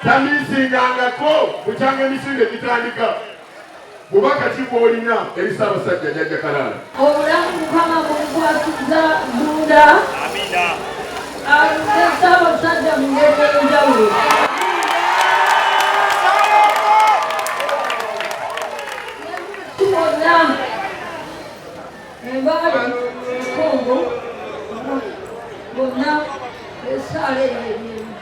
Tamiisingangako bukyanga emisinde gitandika. Bubaka ki bw'olina eri Ssaabasajja Jjajja Kalaala? Obulamu Mukama bumukwasizza Ddunda. Amiina. Alunde Ssaabasajja mu ngeri ey'enjawulo. Bonna Embaale, Congo, bonna essaala eyo ebyemu.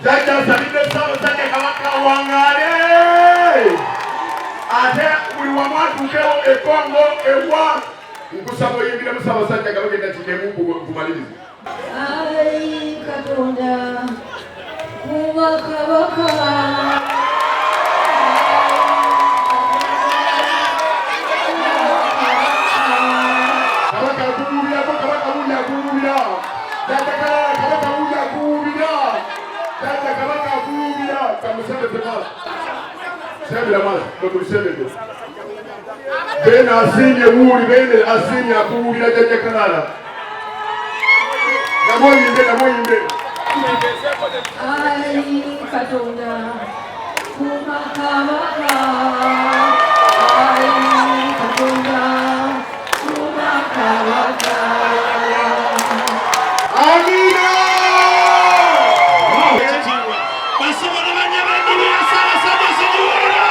Jjajja asabidde Ssaabasajja Kabaka awangaale ate buli wamu atuukewo e Congo ewa nkusaba oyimbiremu Ssaabasajja Kabaka eddakiika emu nkumalirize. Ayi Katonda kuuma Kabaka. Kabaka akuwulirako, Kabaka wuli akuwulira. Jjajja Kalaala, Kabaka wuli akuwulira. Jjajja Kabaka akuwulira. Kamusembeze maaso. Sembera maaso, bwe Beene asiimye wuuli, Beene asiimye akuwulira Jjajja Kalaala. Namuyimbe, namuyimbe. Ayi Katonda kuuma Kabaka. Ayi Katonda kuuma Kabaka. Amiina! Basobola banyabanyini ya Ssaabasajja sigiwulira.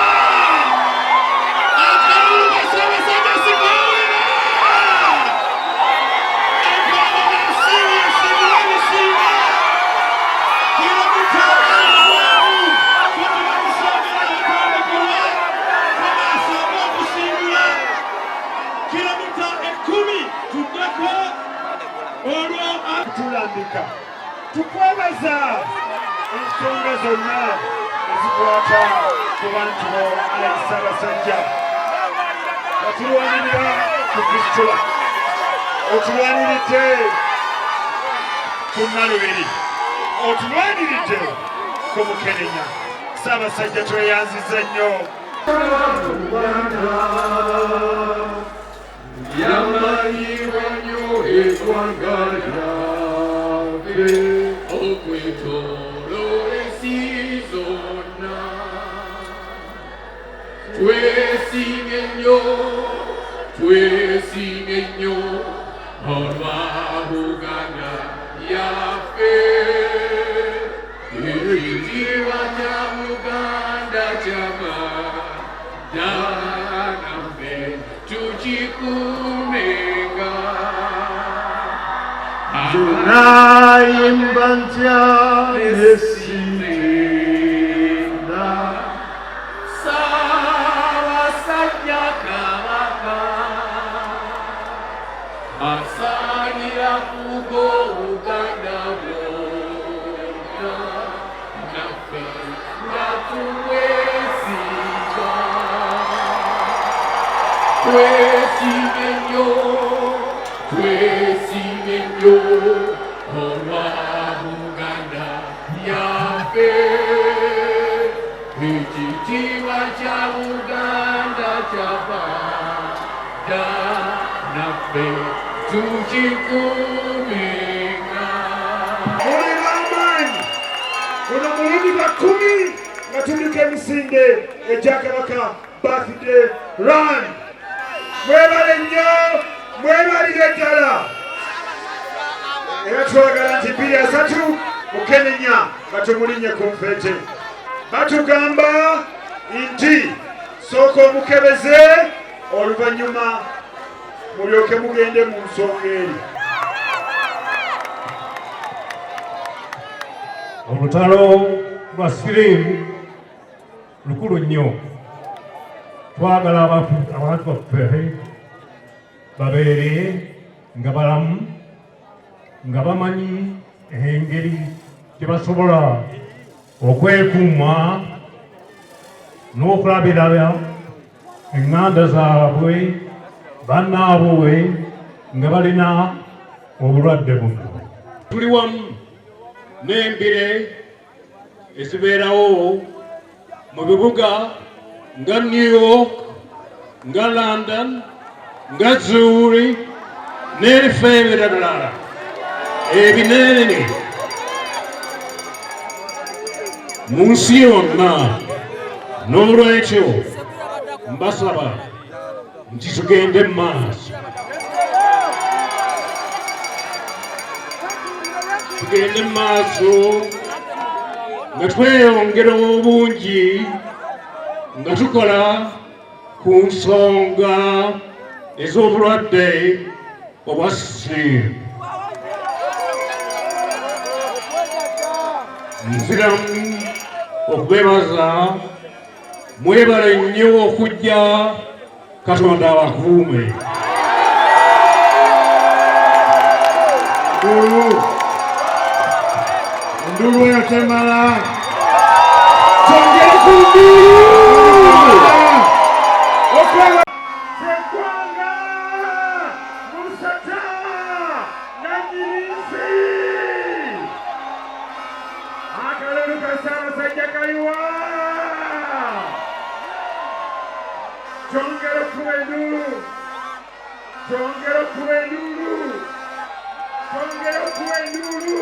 Akalulu ka Ssaabasajja sikawulira. Empanga nasiimye simuwa ebisinga. Kilomita 1000 kutuba kusongera abatandikirwa twasooka okusimbula kilomita 10 tuddeko olwo tulambika tukwebaza ensonga zonna ezikwata ku bantu bo ayi Ssaabasajja. Watulwanirira ku Fistula, otulwaniridde ku Nalubiri, otulwaniridde ku Mukenenya. Ssaabasajja tweyanziza nnyo. Yamanyibwa nnyo eggwanga lyaffe okwetooloola ensi zonna. Twesiimye nnyo, twesiimye nnyo olwa Buganda yaffe. Ekitiibwa kya Buganda kyama ddala naffe tukikuumenga. Nayimba ntya nesitenda Ssaabasajja Kabaka asaanira kugo Buganda bwonna naffe nga tumwesiga. Twesiime nnyo, twesiime nnyo olwa Buganda yaffe. Ekitiibwa kya Buganda kyava dda naffe tukikuumenga. Muli b'amaanyi. Guno mulundi gwa 10 nga tuliko emisinde egya Kabaka Birthday Run. Mwebale nnyo, mwebalire ddala. Era twagala nti 2030 Mukenenya nga tumulinnye ku nfeete. Batugamba nti sooka omukebeze oluvannyuma mulyoke mugende mu nsonga eri. Olutalo lwa siriimu lukulu nnyo. Twagala abantu baffe babeere nga balamu, nga bamanyi engeri gye basobola okwekuuma n'okulabirira eŋŋanda zaabwe, bannaabwe nga balina obulwadde buno. Tuli wamu n'embire ezibeerawo mu bibuga nga New York, nga London, nga Zurich n'ebifo ebirala ebinene. mu nsi yonna. N'olwekyo mbasaba nti tugende mu maaso, tugende mu maaso nga tweyongera obungi nga tukola ku nsonga ez'obulwadde obwa siriimu. Nziramu okubebaza, mwebale nnyo okujja, Katonda abakuume. Enduulu eyo temala. Twongere ku nduulu. Seggwanga Musota Nanyirizi akalulu ka Ssaabasajja kayiwa. Twongere okukuba enduulu, twongere okukuba enduulu, twongere okukuba enduulu.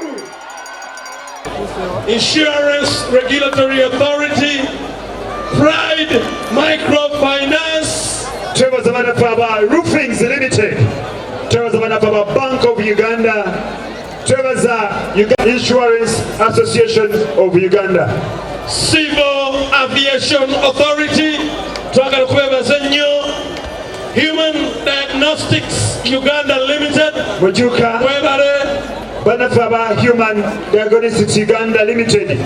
Insurance Regulatory Authority, Pride Microfinance, Twebaza bannaffe aba Roofings Limited, twebaza bannaffe aba Bank of Uganda, twebaza Insurance Association of Uganda, Civil Aviation Authority, twagala okubebaza ennyo, Human Diagnostics Uganda Limited, Mujuka mwebale. Bannaffe aba Human Diagnostics Uganda Limited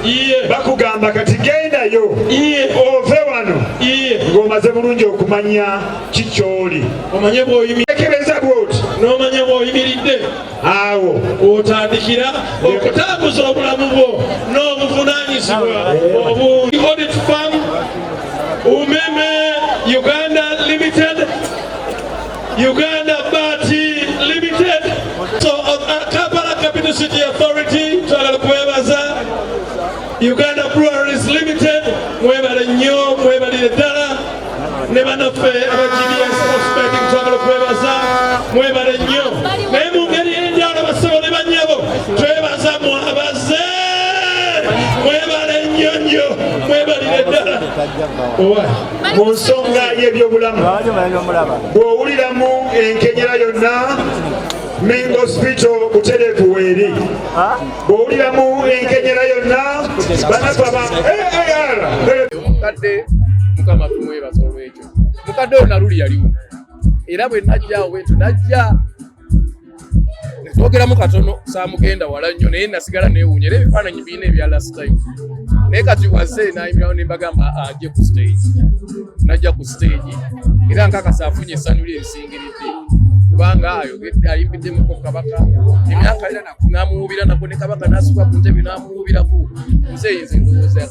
bakugamba kati gendayo ove wano ng'omaze bulungi okumanya kikyoli, omanye bw'oyimekebeza bwoti n'omanya bw'oyimiridde awo w'otandikira okutambuza obulamu bwo n'obuvunaanyizibwa obungi. Audit Firm, Umeme Uganda Limited, Uganda Baati Limited, so Kampala Capital City Authority, twagala kwebaza Uganda Breweries Limited, mwebale nnyo, mwebalire ddala, ne bannaffe aba GBS Sportsbetting twagala okwebaza, mwebale nnyo. Naye mu ngeri y'enjawulo, bassebo ne bannyabo, twebaza mwabaze, mwebale nnyo nnyo, mwebalire ddala. Mu nsonga y'ebyobulamu, bw'owuliramu enkenyera yonna, Mengo Hospital butereevu weeri. Bw'owuliramu enkenyera yonna, bannaffe aba AAR. Omukadde Mukama tumwebaza olwekyo. Mukadde oyo naluli yaliwo, era bwe najja awo bwentyo najja netwogeramu katono, saamugenda wala nnyo, naye nasigala neewuunya, era ebifaananyi birina ebya last time. Naye kati waze nayimirirawo ne mbagamba ajje ku stage, najja ku stage, era nkakasa afunye essanyu lye erisingiridde, kubanga ayogedde, ayimbiddemu Kabaka emyaka era n'amuwuubira nako ne Kabaka n'asukka ku ntebe n'amuwuubirako. Nze nze ndowooza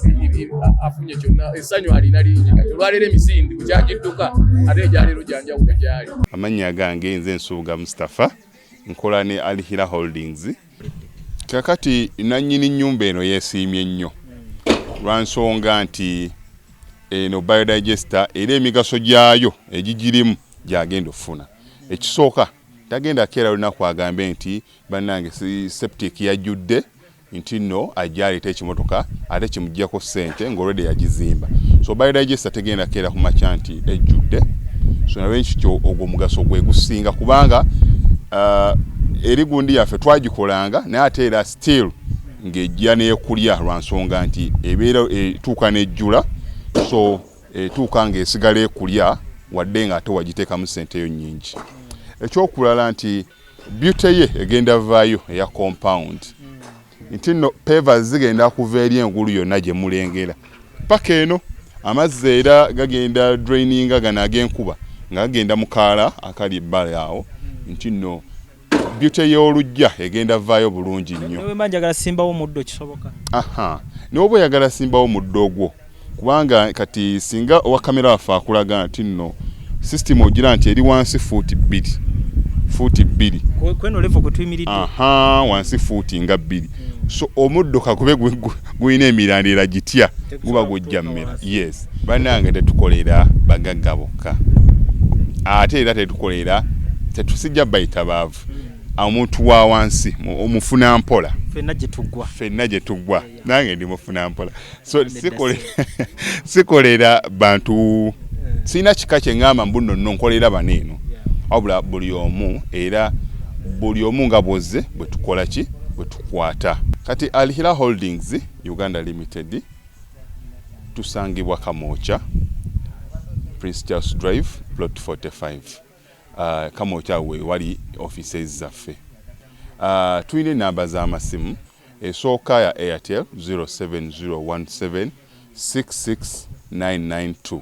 afunye kyonna, essanyu alina lingi. Kati olwaleero emisinde bukyagidduka, ate egyaleero gyanjawulo gyali. Amannya gange nze Nsubuga Mustapha, nkola ne Alhira Holdings. Kakati nannyini nnyumba eno yeesiimye nnyo lwa nsonga nti eno biodigester era emigaso gyayo egigirimu gyagenda okufuna. Ekisooka, tagenda keera lunaku agambe nti bannange septic yajjudde, nti nno ajja aleeta ekimotoka ate kimuggyako ssente ng'olwedde yagizimba. So biodigester tegenda keera ku makya nti ejjudde. So nalwekityo ogwo omugaso gwe gusinga, kubanga eri gundi yaffe twagikolanga, naye ate era still ng'ejja n'ekulya lwa nsonga nti ebeera etuuka n'ejjula. So etuuka ng'esigala ekulya wadde nga ate wagiteekamu ssente eyo nnyingi. Ekyokulala nti beauty ye egenda vaayo eya compound, nti nno pavers zigenda kuva eri engulu yonna gye mulengera paka eno. Amazzi era gagenda draininga gano ag'enkuba nga gagenda mu kaala akali ebbali awo, nti nno beauty y'oluggya egenda vaayo bulungi nnyo. Newe mba njagala simbawo omuddo, kisoboka? Aha, n'oba oyagala simbawo muddo ogwo, kubanga kati singa owa kamera waffe akulaga nti nno system ogira nti eri wansi fuuti 2, fuuti 2. Kweno level kwe tuyimiridde. Aha, wansi fuuti nga 2. So omuddo kakube gulina emirandira gitya, guba gujja mmera. Yes, bannange, tetukolera bagagga bokka, ate era tetukolera, tetusijja bayita baavu. Omuntu wa wansi omufuna mpola. Ffenna gye tuggwa. Ffenna gye tuggwa, nange ndi mufuna mpola, so sikolera bantu, sirina kika kye ŋŋamba mbu nno nno nkolera bano eno, wabula buli omu, era buli omu nga bwozze bwe tukola ki, bwe tukwata. Kati Alhila Holdings Uganda Limited tusangibwa Kamwokya, Prince Charles Drive, plot 45. Kamwokya we wali offices zaffe. Tulina enamba z'amasimu. Esooka ya Airtel, 07017 66992,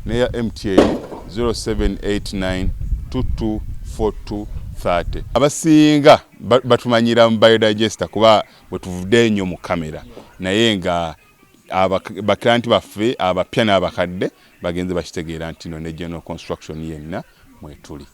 neya MTN, 0789 224230. Abasinga batumanyira mu biodigester kuba bwe tuvudde ennyo mu kamera, naye nga baklienti baffe abapya n'abakadde bagenze bakitegeera nti no ne general construction yenna mwetuli.